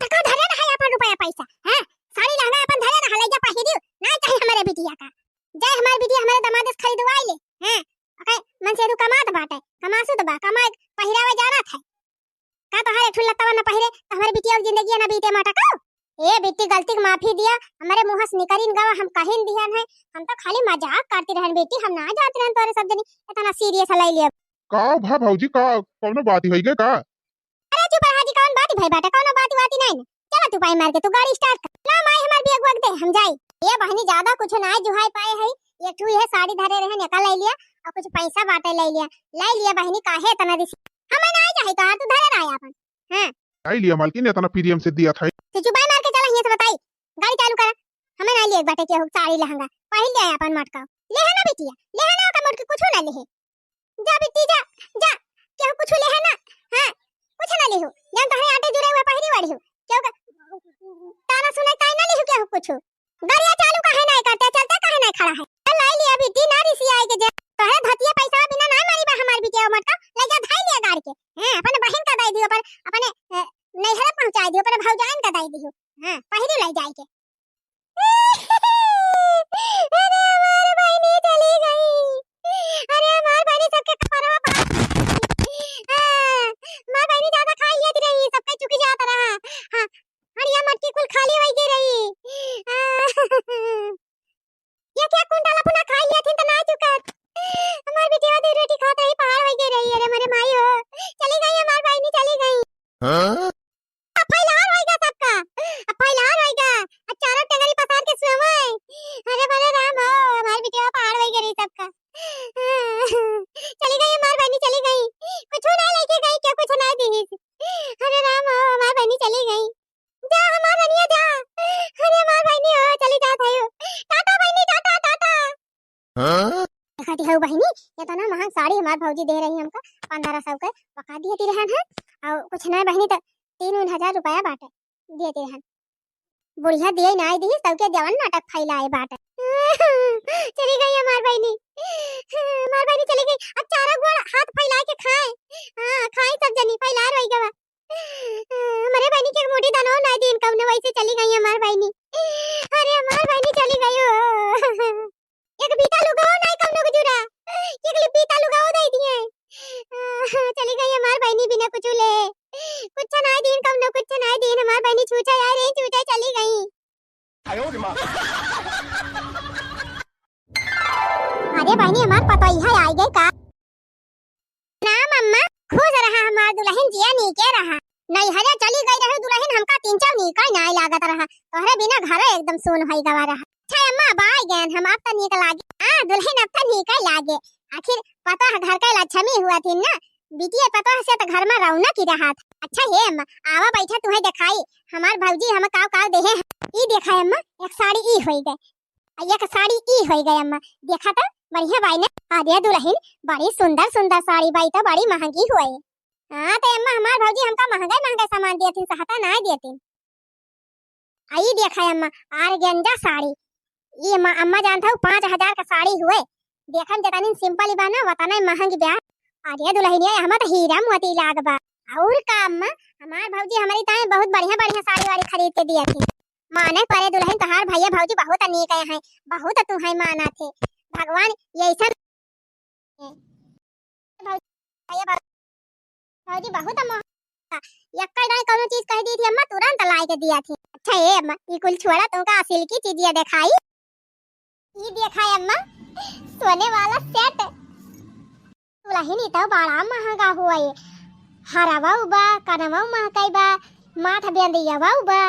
तो का धरे रहा अपन रुपया पैसा, हैं? साड़ी लहंगा अपन धरे रहा, ले जा पहिरियो, ना चाहे हमारे बिटिया का। जाए हमारे बिटिया हमारे दामाद से खरीदवाई ले, हैं? ओके, मन से तू कमात बाटे, कमासु तो बा, कमाए पहिरावे जाना था। का तोहार एक ठो लत्ता ना पहिरे, तो हमारे बिटिया की जिंदगी ना बीते माटा का? ए बिट्टी, गलती के माफी दिया, हमारे मुँह से निकरिन गवा, हम कहिन दिहन है, हम तो खाली मजाक करती रहन बेटी, हम ना जात रहन तोरे सब जनी इतना serious ले लिया। का भा भौजी, का कौनो बात होई गए का? अरे चुप रहा जी, कौन बात भई बाटे, कौनो बात वाती नहीं ना। चला चुपाई मार के तू गाड़ी start कर। ना माई, हमार बैग वैग दे, हम जाई। ये बहिनी ज्यादा कुछ ना जुहाई पाए है, एक ठो ये साड़ी धरे रहन, एका ले लिया, अउ कुछ पैसा बाटे ले लिया, ले लिया बहिनी, काहे इतना रिसी? हमें ना चाहे तो तू धरे रहा अपन। हाँ। ले लिया मालकिन, इतना प्रेम से दिया था। तू चुपाई मार के चला, यहाँ से बताई, गाड़ी चालू करा। हमें ना लिए बाटे केहू साड़ी लहंगा, पहिर ले अपन मटका। लेहे ना बिटिया, लेहे ना ओका मटकी, कुछ ना लेहे। जा बिट्टी जा, जा, केहू कुछ लेहे ना। हाँ, कुछ ना लेहू। जौन तोहरे आटे जुरे हुआ पहिरी ओढ़ियो। केहू का ताना सुने ताई ना लेहू केहू कुछ। गाड़िया चालू काहे ना करते, चलते काहे ना खड़ा है? चल लाई लिया बिट्टी, ना रिसी आए के जा। तोहरे धतिया पैसा बिना ना मारी बा हमार बिटिया मटका, ले जा धाई लिया गाड़ के। हाँ, अपन बहिन का दे दियो, अपन, अपने, अ, नैहरे पहुँचाए दियो, अपन भौजाइन का दे दियो। हाँ, पहिरी ले जाए के। अरे हमार बहिनी चली गई। अरे हमार बहिनी सबके कपड़वा बांध। हाँ, हमार बहिनी ज्यादा खाई लेत रही, सबके चुकी जात रहा। हाँ, हड़िया मटकी कुल खाली होई गई रही। हाँ। ये क्या कुंडल अपना खाई लेथिन त ना चुकत। हमार बिटिया दू रोटी खात रही, पहाड़ होई गई रही। अरे मरे माई हो, चली गई हमार बहिनी, चली गई। हाँ? अब फैलार होइगा सबका, अब फैलार होइगा। अब चारों टंगरी पसार के सोवै। अरे बड़े राम हो, हमार बिटिया पहाड़ होइगा रे सबका। चली गई हमार बहिनी, चली गई। कुछ ना लेके गई, क्या कुछ ना दी। अरे राम हो, हमार बहिनी चली गई। जा हमार रनिया जा। अरे हमार बहिनी हो, चली जात है। टाटा बहिनी, टाटा, टाटा। हाँ? देखा दिहु बहिनी, इतना महंग साड़ी हमार भौजी दे रही हमका, पन्द्रह सौ के, बका दिए ती रहन है। अउ कुछ ना बहिनी, त तीन उन हजार रुपया बाटे, दिए ती रहन। बुढ़िया दिए ना दी, सबके जवन नाटक फैलाए बाटे। चली गई हमार बहिनी, हमार बहिनी चली गई। अब चारों गोड़ हाथ फैला के खाए, हाँ, खाए सब जनी, फैला रोई गवा। हमारे बहिनी के मोटी दानो ना दीन कौनो, वैसे चली गई हमार बहिनी। अरे हमार बहिनी चली गई हो। एक बीता लुगाओ ना कौनो के जुरा। एक ले बीता लुगाओ दे दिए। चली गई हमार बहिनी बिना कुछ ले। कुछ ना दीन कौनो, कुछ ना दीन हमार बहिनी। छूछा यार, रे छूछा चली गई। अरे बहिनी, हमार पतोहिया आई गई का? ना मम्मा, खुश रहा हमार दुलहिन, जिया नीके रहा। नैहरे चली गई रहे दुलहिन, हमका तीन चार नीका नाय लागत रहा। तोहरे बिना घरे एकदम सुन होई गवा रहा। अच्छा अम्मा, अब आई गयन हम, अब त नीक लागे। हाँ दुलहिन, अब त नीक लागे। आखिर पतोह घर के लक्ष्मी हुआ थी ना, बिटिया पतोह से त घर में रौनक ही रहा था। अच्छा हे अम्मा, आवा बैठा, तुहे देखाई हमार भौजी हम काव काव देहे हैं। ई देखा अम्मा, एक साड़ी ई होई गए। आ, एक साड़ी ई होई गई अम्मा, देखा त बढ़िया बाई ने। अरे दुलहिन, बड़ी सुंदर सुंदर साड़ी बाई, त बड़ी महंगी हुए। हाँ, त अम्मा हमार भौजी हमका महंगा महंगा सामान दिया थी, सहता ना दिया थी। आ ई देखा अम्मा, आरगेंजा साड़ी, ई अम्मा, अम्मा जानत हऊ, पाँच हजार का साड़ी हुए। देखन जतनी simple ही बा ना, वतने महंगी बा। अरे दुलहिनिया, हमा त हीरा मोती लाग बा। और का अम्मा, हमार भौजी हमरी ताई बहुत बढ़िया बढ़िया साड़ी वाड़ी खरीद के दिया थी। माने परे दुलहिन, तोहार भैया भौजी बहुत नीक हैं, बहुत तू है माना थे। भगवान यैसन भौजी, भैया भौ-, भौजी बहुत मोह एक्कै दाई कौनो चीज कहि दीथी अम्मा, तुरंत लाइ के दियाथी। अच्छा ए अम्मा, ई कुल छोड़ा, तुमका असिल की चीजिया देखाई। ई देखा अम्मा, सोने वाला सेट। दुलहिन, ई तो बड़ा महंगा हुआ है। हरवा बा, कनवा महकई बा, माथ बेंदिया बा।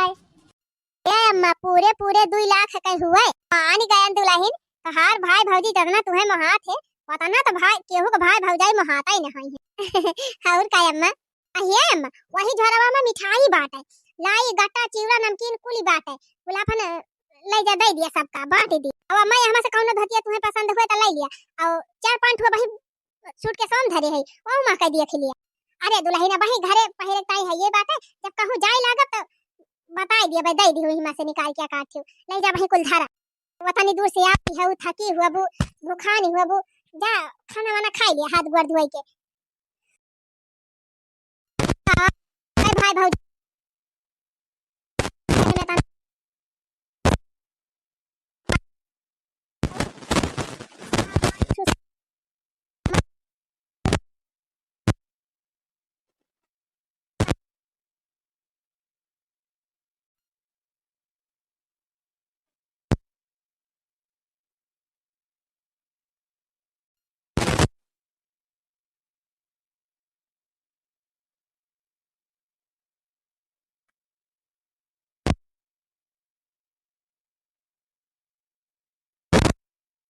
ए अम्मा, पूरे पूरे दुई लाख के हुए। मान गयन दुलहिन, तहार भाई भौजी जतना तुहे मोहात है, वतना तो भाई, केहू के भाई भौजाई मोहाता ही नहीं है। और का अम्मा? अहे अम्मा, वही झोरवा में मिठाई बाटे, लाई, गट्टा, चिवड़ा, नमकीन कुली बाटे, कुल अपन ले जा, दे दिया सबका, बांट दी। अब अम्मा, यहाँ से कौनो धतिया तुहे पसंद हुए तो ले लिया, और चार पांच ठो वही सूट के साम धरे है, वहू मा कह दिया खिलिया। अरे दुलहिन, वही घरे पहिरे ताई है ये बाटे, जब कहूँ जाए लागब तो बताई दिया भाई, दे दी वही मा से निकाल के काट, ले जा वही कुल धरा। वतनी दूर से आई है, थकी हुआ बू, भूखानी हुआ बू, जा खाना वाना खाई लिया हाथ गोड़ धोई के। भाई, भाई, भौजी।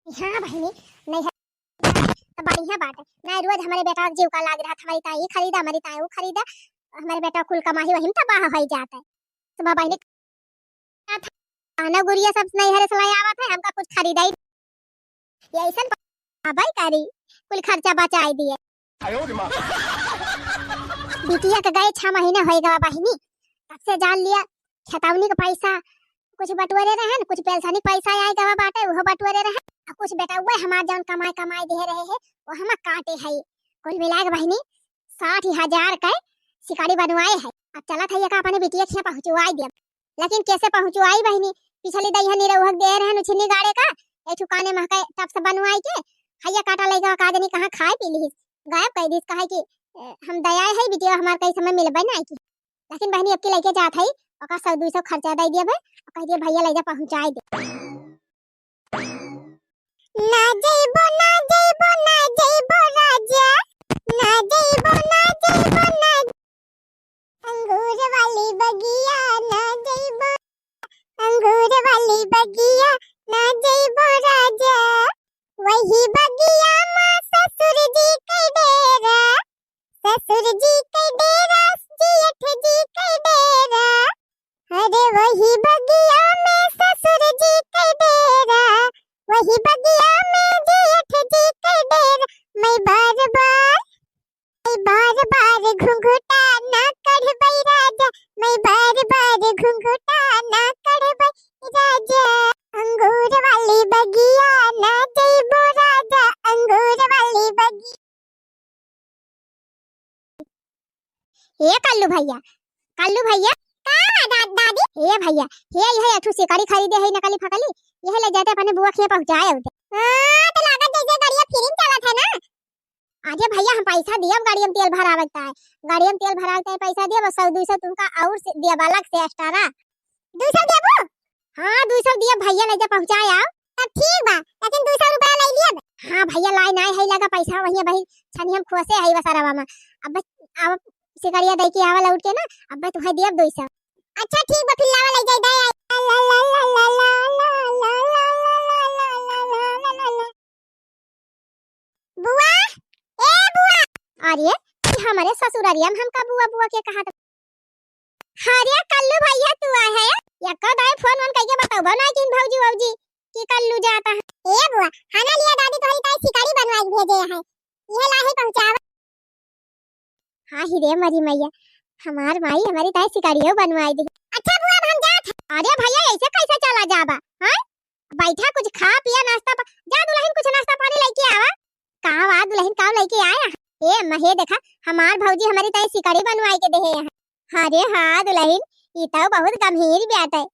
हाँ बहिनी, नहीं है तो बढ़िया बात है। नहीं, रोज हमरे बेटा के जीव का लाग रहा था, हमारी ताई खरीदा, हमारी ताई वो खरीदा, हमारे बेटा कुल कमाही वही में तबाह हो जाता है। सुबह बहिनी खाना गुरिया सब नैहरे से ले आवत है, हमका कुछ खरीदाई। ये ऐसन अबै करी, कुल खर्चा बचाई दिए। बिटिया के गए छह महीना होई गवा बहिनी, तब से जान लिया खेतौनी के पैसा कुछ बटोरे रहन, कुछ पेंशनी पैसा आए गवा बाटे, उहो बटोरे रहन, आ कुछ बेटउए हमार जौन कमाई कमाई दे रहे है, वो हम काटे है। कुल मिला के बहिनी साठ हजार के सिकड़ी बनवाए है। अब चलत है एका अपने बिटिया के यहाँ पहुँचवाई दिया। लेकिन कैसे पहुँचवाई बहिनी? पिछली दइहा निरहुआ के दे रहन उछिन्नी गाड़े का, एक ठो काने महका टप से बनवाई के, हइया काटा लइका का जनी कहाँ खाए पी लिहिस, गायब कइ दिस, कहे कि, "ए, हम दया है बिटिया हमार कई समय मिलबे ना की।" लेकिन बहिनी अब की लइके जात है, ओका सौ दुई सौ खर्चा दे दिया भाई, और कह दिया भैया ले जा पहुँचाए दे। ना जइबो, ना जइबो, ना जइबो राजा, ना जइबो, ना जइबो, ना। अंगूर वाली बगिया ना जइबो, अंगूर वाली बगिया ना जइबो राजा, वही बगिया मा ससुर जी के डेरा, ससुर जी के डेरा, जेठ जी के डेरा। अरे वही बगिया में ससुर जी के डेरा, वही बगिया में जेठ जी के डेरा। मैं बार बार, मैं बार बार घुंघटा ना कढ़बै राजा, मैं बार बार घुंघटा ना कढ़बै राजा। अंगूर वाली बगिया ना जइबो राजा, अंगूर वाली बगिया। ए कल्लू भैया, कल्लू भैया। का बा दा-, दादी? ए भैया, हे यह एक ठो सिकड़ी खरीदे है नकली फकली, यह ले जाते अपने बुआ के यहाँ पहुँचाए होते। हाँ, तो लागत जैसे गाड़िया free में चलत है ना। अरे भैया, हम पैसा दियब, गाड़िया में तेल भरावत है, गाड़िया में तेल भरावत है, पैसा दियब, बस सौ दुई सौ तुमका और से दियब अलग से extra। दुई सौ देबू? हाँ, दुई सौ दिया भैया, ले जा पहुँचाए आओ। तब ठीक बा, लेकिन दुई सौ रुपया ले लिया। हाँ भैया, लाई नाय है लगा पैसा, वही भाई छनी हम खोसे है बसरवा में। अब बस, अब सिकड़िया दे के आवा लौट के ना, अब बस तुम्हें दिया दुई सौ। अच्छा ठीक बा, फिर लावा ले जाए दे। बुआ, ए बुआ। अरे, ई हमरे ससुररिया में हमका बुआ बुआ के कहत। अरे कल्लू भैया तू आए है? यक्का दाई फोन वोन कइके बतउबो ना किन भौजी वौजी कि कल्लू जाता है। ए बुआ, खाना लिया दादी तोहरी ताई सिकड़ी बनवाए के भेजे है। यह लाही पहुँचावा। हाँ ही रे मरी मैया, हमार माई हमारी ताई सिकड़ियो बनवाई दी। अच्छा बुआ, अब हम जात हैं। अरे भैया, ऐसे कैसे चला जाबा? हाँ, बैठा कुछ खा पिया, नाश्ता पा-, जा दुलहिन कुछ नाश्ता पानी लेके आवा। का वा दुलहिन, का लेके आया? ए अम्मा, हे देखा, हमार भौजी हमारी ताई सिकड़ी बनवाई के देहे हैं। अरे हाँ दुलहिन, ई तो बहुत गंभीर बात है।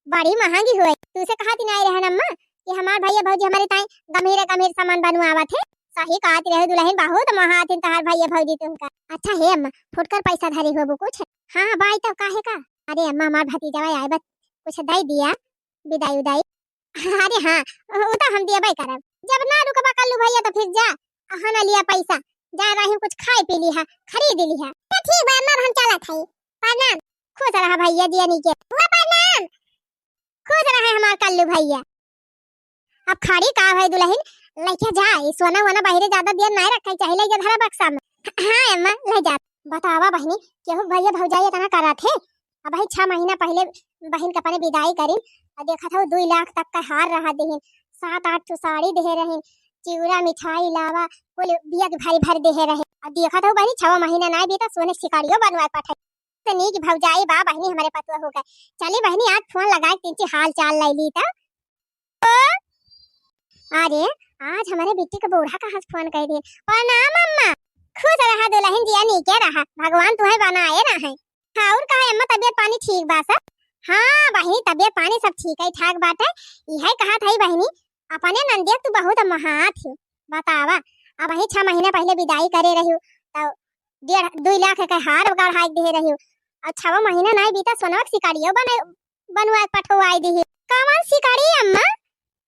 बड़ी महंगी हुई। तू से कहा दिन आई रहन अम्मा कि हमार भैया भौजी हमारी ताई गंभीर गंभीर सामान बनवावत है, सही कहत रहे दुलहिन, बहुत मोहात हिन तहार भइया भौजी तुहका। अच्छा हे अम्मा, फुटकर पैसा धरी होबू कुछ? हाँ, हाँ, बाई तब काहे का? अरे अम्मा, हमार भतीजवा आए बा, कुछ दइ दिया बिदाई उदाई। अरे हाँ, उ तो हम दियबे करब। जब ना रुकबा कल्लू भइया तो फिर जा, हाँ ना लिया पैसा, जा रही कुछ खाए पी लिहा, खरीद लिहा। तो ठीक बा अम्मा, हम चलत हई। प्रणाम। खुश रहा भइया जियनी के। बुआ प्रणाम। खुश रहे हमार कल्लू भइया। अब खड़ी का है दुलहिन, लइके जा, ई सोना वोना बहिरे ज्यादा देर नाय रखे चाहिए, लइके धरा बक्सा में। हाँ अम्मा, ले जा। बतावा बहिनी, केहू भइया भौजाई इतना करत है? अबहीं छह महीना पहिले बहिन के अपने बिदाई करिन, अ देखत हऊ दुई लाख तक का हार रहा देहिन, सात आठ ठो साड़ी देहे रहिन, चिउरा मिठाई लावा कुल बिया के भरी भरी देहे रहे। अ देखत हऊ बहिनी, छह महीना नाय बीता, सोने सिकड़ियो बनवा के पठाई। तो नीक भौजाई बा बहिनी, हमरे पतुआ हो गए। चली बहिनी, आज फोन लगाए तीन ची हाल चाल ले ली त। अरे, आज हमरे बिट्टी के बूढ़ा कहाँ से फोन कर दिए। प्रणाम अम्मा। खुश रहा दुलहिन, जिया नीके रहा, भगवान तुहे बनाए रहे। हाँ, और कहा अम्मा, तबियत पानी ठीक बा सब? हाँ बहिनी, तबियत पानी सब ठीक है ठाक बाटे। इहे कहत हई बहिनी, अपने नंदिया तू बहुत महात ही। बतावा, अबहीं छह महीना पहिले बिदाई करे रही, तो डेढ़ दुई लाख के हार गढ़ाई के देहे रही, और छह महीना नाय बीता, सोनवा के सिकड़ियो बने बनवाए के पठवाई दिही। कवन सिकड़ी अम्मा?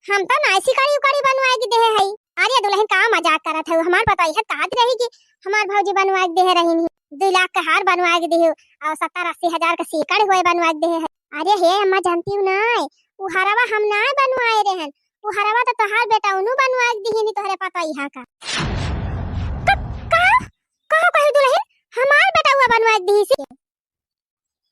हम तो नाय सिकड़ी उकड़ी बनवाए के देहे हई। अरे दुलहिन, का मजाक करत हऊ? हमार पतोहिया कहत रही कि हमार भौजी बनवाए के देहे रही, दुई लाख के हार बनवाए के देहे, और सत्तर अस्सी हजार के सिकड़ी होए बनवाए के देहे है। अरे हे अम्मा, जानती हूँ नाय, उ हरवा हम नाय बनवाए रहन, उ हरवा तो तोहार बेटउनु बनवाए के दिहिन तोहरे पतोहिया का। क-, का? का कही दुलहिन? हमार बेटउआ बनवाए के दिहिस?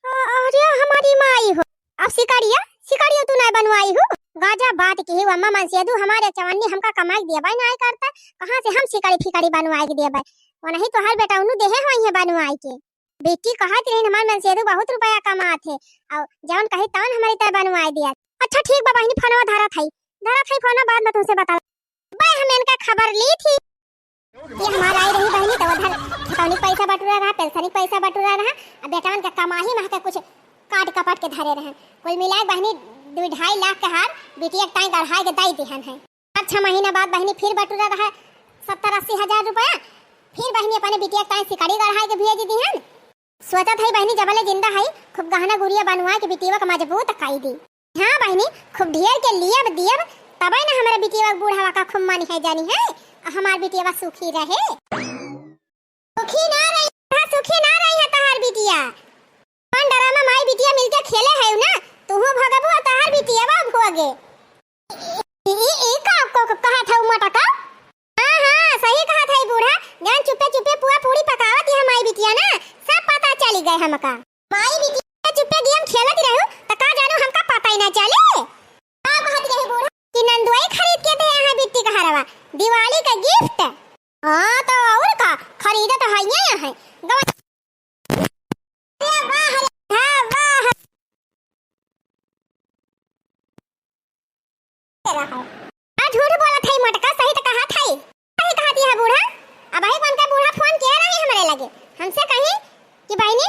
अ-, अरे हमारी माई हो, अब सिकड़िया, सिकड़िया तू नाय बनवाई हो। गजब बात किही अम्मा मनसेदू, हमारे चवन्नी हमका कमाई दिया भाई नाय करता, कहाँ से हम सिकड़ी फिकड़ी बनवाई के दिया भाई? वो नहीं तोहार बेटउनु देहे होइहैं बनवाई के। बेटी कहत रही हमार मनसेदू बहुत रुपया कमात है, और जवन कही तवन हमारी तरह बनवाई दिया। अच्छा ठीक बा बहिनी, फोनवा धरत हई, धरत हई फोनवा, बाद में तुमसे बता। बे हम इनका खबर ली थी। ये हमार आई रही बहिनी, तो उधर खतौनी के पैसा बटुरा रहा, पेंशनी के पैसा बटुरा रहा, अब बेटवन के कमाही में के कुछ काट कपट के धरे रहन। कुल मिलाए बहिनी, दू ढाई लाख के हार बिटिया के ताई गढ़ाए के दाई दिहन है। अब छह महीना बाद बहिनी फिर बटुरा रहा, सत्तर अस्सी हजार रुपया, फिर बहिनी अपने बिटिया के ताई सिकड़ी गढ़ाए के भेज दिहन। सोचत हई बहिनी, जबले जिंदा हई, खूब गहना गुरिया बनवा के बिटिया के मजबूत कई दी। हाँ बहिनी, खूब ढेर के लियब दियब, तबे न हमरे बिटिया के बूढ़ावा का खूब मनिहैं जनिहैं, हमार बिटिया सुखी रहे। सुखी ना रही, हाँ, सुखी ना रही है तहार बिटिया। अपन डरामा माई बिटिया मिलके खेले है ना, तुहू भगबू और तहार बिटिया भोगे। ई, ई, ई का, का, का कहत हऊ मोटका? हाँ, हाँ, सही कहत हई बूढ़ा। जौन चुप्पे चुप्पे पुआ पूड़ी पकावत ही हमारी बिटिया ना, सब पता चली गए हमका। माई बिटिया चुप्पे गेम खेलत रहू, त का जानू हमका पता ही ना चले। का कहत रही बूढ़ा कि नंदुआई खरीद के दे यहाँ बिट्टी का हरवा, दिवाली का गिफ्ट। हाँ, तो और का, खरीदत हइये यहाँ। गवा-, अरे वाह रे, हाँ, वाह। रहा। आ झूठ बोलत हई मोटका, सही त कहत हई। सही कहत है बूढ़ा। अबही कौन का बूढ़ा फोन किया रही हमरे लगे। हमसे कही कि बहिनी,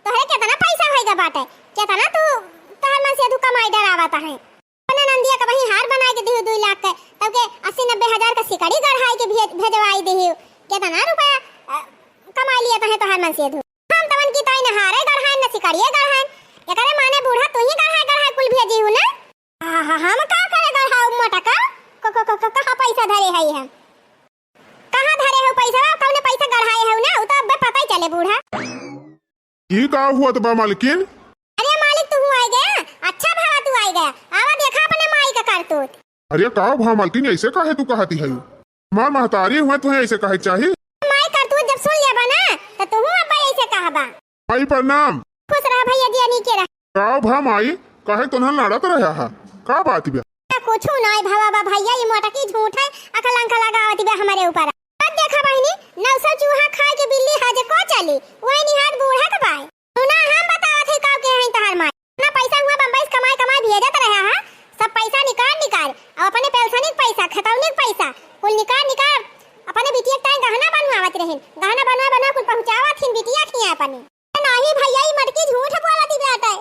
तोहरे केतना पैसा होइगा बाटे, केतना तू तोहर मनसेधू कमाई डरावत है। अपना नंदिया का वही हार बनाए के दिहू दुई लाख के, तब के अस्सी नब्बे हजार का सिकड़ी गढ़ाई के भेज, भेजवाई दिहू। केतना रुपया, अ, कमाई लिया तहे तोहर मनसेधू। हम तवन की ताई न हारे गढ़ाइन, न सिकड़िए गढ़ाइन। एकरे माने बूढ़ा तू ही गढ़ाए, गढ़ाए कुल भेजी हूँ ना। आहा, हम का करे गढ़ाऊ मोटका? क-, क-, क-, क-, कहाँ पैसा धरे हई हम? कहाँ धरे हऊ पैसा? कौने पैसा गढ़ाए हऊ ना? उ तो अब्बे पता ही चले बूढ़ा। ई का हुआ त बा मालकिन? अरे मालिक, तू हूँ आए गया? अच्छा भला तू आए गया। आवा देखा अपने माई का करतूत। अरे का भा मालकिन, ऐसे काहे तू कहती है? हमार महतारी हुए तुहे ऐसे कहे चाही? माई करतूत जब सुन लेबा ना, त तू हूँ अब्बे ऐसे कहबा। माई प्रणाम। खुश रह भैया, जिया नीके रह। का भा माई, काहे तोन्हन लड़त रहा हा? का बात बा? कुछु नाय भवा बा भैया, ई मोटकी झूठ है, अकलंक लगावत बा हमरे ऊपर। अब देखा बहिनी, नौ सौ चूहा खाए के बिल्ली हाजे को चली, वही निहार बूढ़ा के बाय। सुना, हम बतावत है काव के हैं तहार माई। ना पैसा हुआ बम्बई से कमाई कमाई भेजत रहा हा, सब पैसा निकाल निकाल, अब अपने पेंशनी के पैसा, खतौनी के पैसा, कुल निकाल निकाल, अपने बिटिया के ताई गहना बनवावत रहिन, गहना बनवा बनवा कुल पहुँचावत हिन बिटिया खिया अपने। नाही भैया, ई मटकी झूठ बोलत बाटे,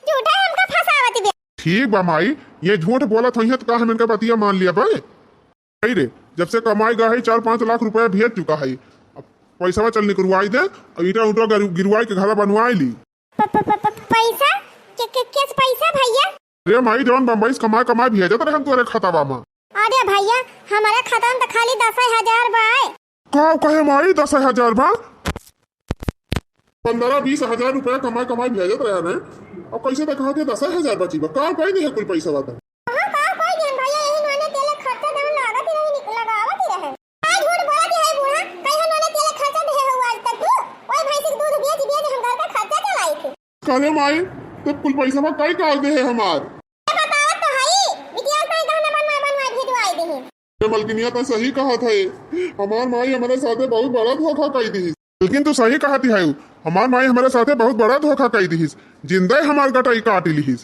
झूठे हमका फंसावत बा। ठीक बा माई, ये झूठ बोलत होइहैं त का हम इनका बतिया मान लिया बे? अरे, जब से कमाई गा है, चार पाँच लाख रुपया भेज चुका है। अब पैसवा चल निकरवाई दे, और ईंटा उंटा गिरु-, गिरवाई के घरा बनवाई ली। प-, प-, प-, प-, पैसा? के, के, केस पैसा भैया? अरे माई, जौन बम्बई से कमाई, कमाई भेजत रहन तोरे खतवा मा। अरे भैया, हमारे खाता में तो खाली दस हजार बा। का कहे माई, दस हजार बा? पन्द्रह बीस हजार रुपया कमाई, कमाई भेजत रहन है, अब कैसे तो कहा के दस हजार बची बा? का कही नहीं है कुल पैसा बा तो? हाँ, का कही नहीं भैया, यही नोने तेले खर्चा देवन लागत ही रही, लगावत ही रहे। का झूठ बोलत है बूढ़ा? कहिया नोने तेले खर्चा देहे हो आज तक तू? ओए भैंसी के दूध बेच, बेच हम घर का खर्चा चलाई थी। करे माई, तब कुल पैसा में कई काल देहे हमार? ये बतावत तो हई, बिटिया के गहना बनवा, बनवा भिजवाई देहे। ए मलकिनिया, तो सही कहत है, हमार माई हमारे साथे बहुत बड़ा धोखा कई दी। लेकिन तू सही कहती है, हमार माई हमारे साथे बहुत बड़ा धोखा कई दी, जिंदा हमार गटाई काट ली।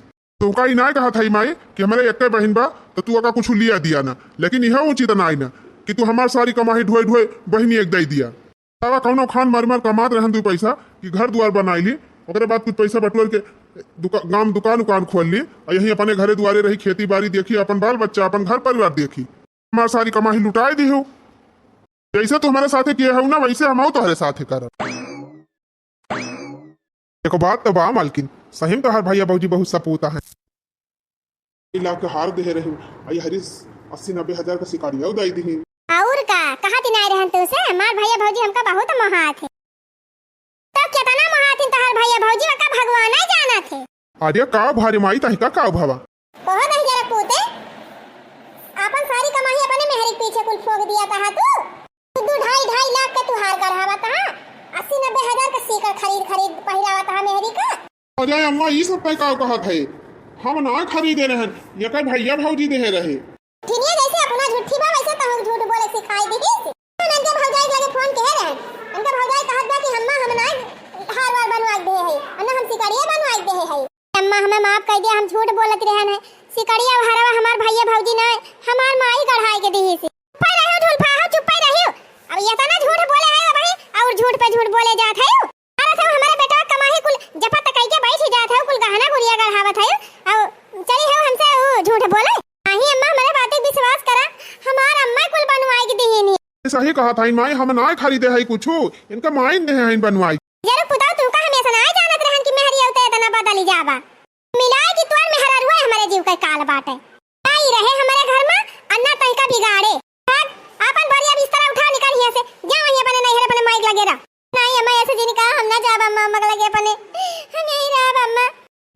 तू का इनाय कहत है माई कि हमारे एक बहिन बा, तो तू ओका कुछ लिया दिया ना, लेकिन यह उचित ना आई ना कि तू हमार सारी कमाई ढोए ढोए बहिनी एक दे दिया। तब कौनो खान मार मार कमात रहन दू पैसा कि घर दुआर बनाई ली, ओकरे बाद कुछ पैसा बटोर के दुका-, गाँव दुकान उकान खोल ली, और यहीं अपने घरे दुआरे रही, खेती बाड़ी देखी, अपन बाल बच्चा, अपन घर परिवार देखी। हमार सारी कमाई लुटाई दी हो, जैसे तू हमारे साथे किए हो ना, वैसे हम तोहरे साथे करब। देखो, बात तो बा मालकिन, सही में तोहार भैया भौजी बहुत सपूता है। लाख के हार देहे रहे, आ ये हरीश अस्सी नब्बे हजार का शिकारिया उदाई दी। और का, कहा दिनाए रहन तू से, हमार भैया भौजी हमका बहुत मोहात है। तो केतना मोहात है तोहार भैया भौजी, ओका भगवान ही जानत है। अरे का भारी माई, तहिका का भावा? कहो दही जरा पूते, आपन सारी कमाई अपने मेहरी के पीछे कुल फोक दिया तहा तू। तू दू ढाई, ढाई लाख के तू हार गढ़ावा तहा, अस्सी नब्बे हजार के सीकर खरीद, खरीद पहिरावा तहा मेहरी का। अरे अम्मा, ई सब तय का कहत है? हम ना खरीदे रहन, ये कई भैया भौजी देहे रहे। ठिनिया जैसे अपना झूठी बा, वैसे तहु झूठ बोले सिखाई दीहिस। उनके भौजाई के लगे फोन किहे रहन, उनके भौजाई कहत बा कि अम्मा हम ना हार वार बनवाई देहे है, और ना हम सिकड़िया बनवाई देहे है। अम्मा, हमें माफ कर दिया, हम झूठ बोलत रहन है। सिकड़िया हरवा हमार भैया भौजी ना, हमार माई गढ़ाई के दिहिस। चुप्पे रहियो ढुलफा हो, चुप्पे रहियो। अब इतना झूठ बोले है भाई, और झूठ पे झूठ बोले जात है। अरे थे हमारे बेटा कमाही कुल जपत कई के बैठ जात है, कुल गहना गुरिया गढ़ावत है। और चली है हमसे वो झूठ बोले। नहीं अम्मा, हमारे बात पे विश्वास करा, हमार अम्मा कुल बनवाई के दिहिन। सही कहत हईन माई, हम नाय खरीदे हई कुछु, इनका माई ने देहे हईन बनवाई। जरूर पुताऊ, तुमका हमेशा नाय जानत रहन कि मेहरी अउते इतना बदली जाबा। मिलाए कि तोर मेहररुआ हमरे जीव के काल बाटे। नाई रहे हमरे घर में, अन्ना तनिका बिगाड़े। भाग, आपन बोरिया बिस्तरा उठा निकल हियां से, जा वहीं अपने नैहर अपने माई के लगे रह। नाई अम्मा, ऐसे जिन कहा, हम ना जाब अम्मा, अम्मा के लगे अपने। हम यहीं रहब अम्मा।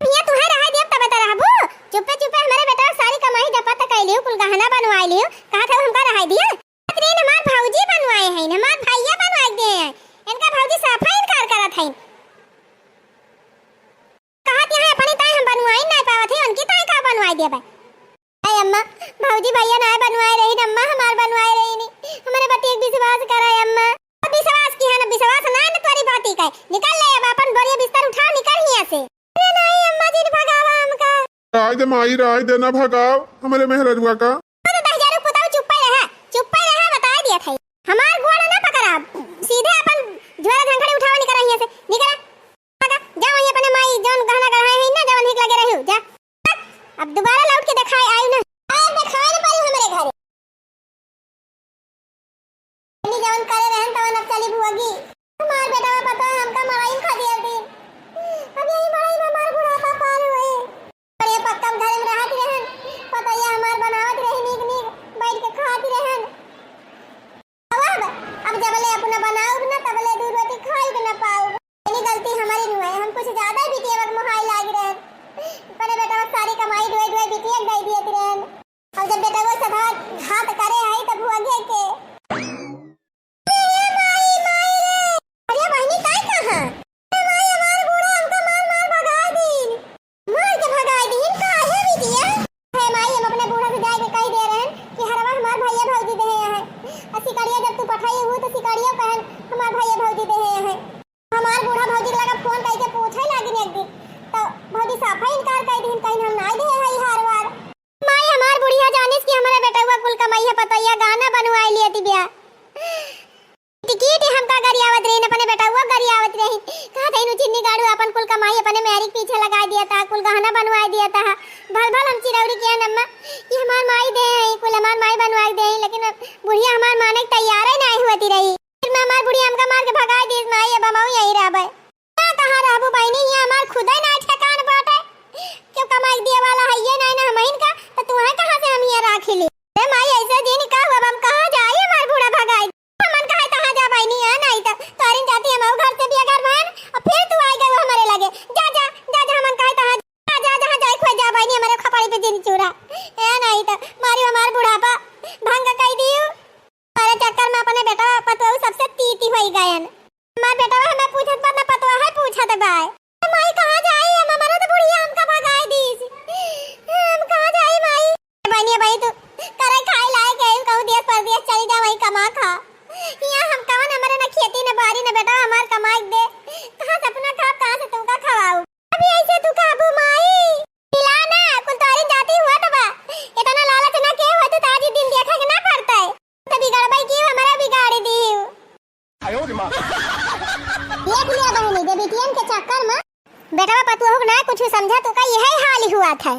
हियां तुहे रहे देब तबे त रहबू। चुप्पे चुप्पे हमरे बेटा सारी कमाई जपत कई लियो, कुल गहना बनवाई लियो, कहा था हमका रहे दिया। बेहतरीन हमार भौजी बनवाए हैं, हमार भैया बनवाए दे हैं। इनका भौजी साफा इनकार करत हैं। कहत यहाँ अपनी ताई हम बनवाई ना पावत है, उनकी ताई का बनवाए देबे? अरे अम्मा, भौजी भैया ना बनवाए रही, अम्मा हमार बनवाए रही नहीं। हमारे बतिया के विश्वास करा अम्मा। अब विश्वास की है ना, विश्वास ना है ना तोरी बाती का। निकल ले अब अपन बोरिया बिस्तर उठा, निकल हियां से। अरे नहीं अम्मा जी, भगावा हमका। राय दे माई, राय दे ना भगाओ हमरे मेहररुआ का। अरे दहिजरू पुताऊ चुप्पे रहा, चुप्पे रहा, बताए दिया था। हमार गोड़ ना पकड़ा, सीधे अपन झोरा झंखड़ी उठावा निकल हियां से, निकल। जा वहीं अपने माई जौन गहना गढ़ाए हैं ना, जवन हिक लगे रही, जा। अब दोबारा लौट के देखाए आयु ना। आए देखाए ना पायु हमरे घरे। हमनी जवन करे रहन तवन अब चली भुअगी। हमार बेटवा पतोह हमका मड़ई में खदेड़ दी। अब यही मड़ई में हमार बुढ़ापा पार होए। बढ़िया पक्का घर में रहत रहन, पतोहिया हमार बनावत रही नीक नीक, बैठ के खात रहन। अब, अब जबले अपना बनाउब ना तबले दू रोटी खाइब ना पाउब। इतनी गलती हमारी नहीं है, हम कुछ ज्यादा ही बिटिया मोहाई लाग रहे। अपने बेटवा सारी कमाई ढोए ढोए भल भल हम चिरौरी के हन अम्मा, ये हमार माई देहे हैं, कुल हमार माई बनवाइ देहे हैं, लेकिन अब बुढ़िया हमार माने के तैयार ही नाहीं हुवत रही। फिर मैं हमार बुढ़िया हमका मार के भगाइ दीस माई, अब हमहू यहीं रहबे। ना कहाँ रहबू बहिनी, ये हमार खुदे ना ठेकान बाटे, क्यों कमाइ के दिए वाला है ये नाहीं ना हमहिन का, तो तुहैं कहाँ से हम ये राखी ली? ए माई, ऐसे दिन का हुआ, अब हम कहाँ जाई, हमार बूढ़ा भगाई। हमन कहे तहाँ जा बहिनी, आ नाहीं तो तोहरिन जाती हमहू घर से बेघर भएन, और फिर तू आइ गयू हमरे लगे। जा, जा, जा, जा, हमन कहे तहाँ जा, जा, जहाँ जाए खोज जा बहिनी, हमरे खपड़ी पे जिन चूरा। ए नाहीं तो मारी हमार बुढ़ापा भंग कइ दियू। तोरे चक्कर में अपने बेटा पतोहू सबसे तीती होइ गयन। हमार बेटवा हमें पूछत बा, ना पतोहू है पूछत बाय। माई, कहाँ जाई हम? हमारा तो बुढ़िया हमका भगाइ दीस। हम कहाँ जाई माई? बहिनी, भाई तू करे खाए लायक है, कहूँ देश परदेश चली जा, वहीं कमा खा। यहाँ हम कवन, हमारे ना खेती ना बारी ना बेटा हमार कमाइ दे, कहाँ से अपना खाब, कहाँ से तुमका खवाऊ? अभी ऐसे तू खाबू माई? मिला ना, कुल तोहरी जाती हुआ तो बा, इतना लालच ना के हुआ तो ताजी दिन देखा के ना पड़ता है, तो बिगड़बई की हमारा बिगाड़ी दी। देख लिया बहिनी, दे बिटियन के चक्कर में। बेटवा पतोहू के ना कुछ समझा, तो का यही हाल हुआ था।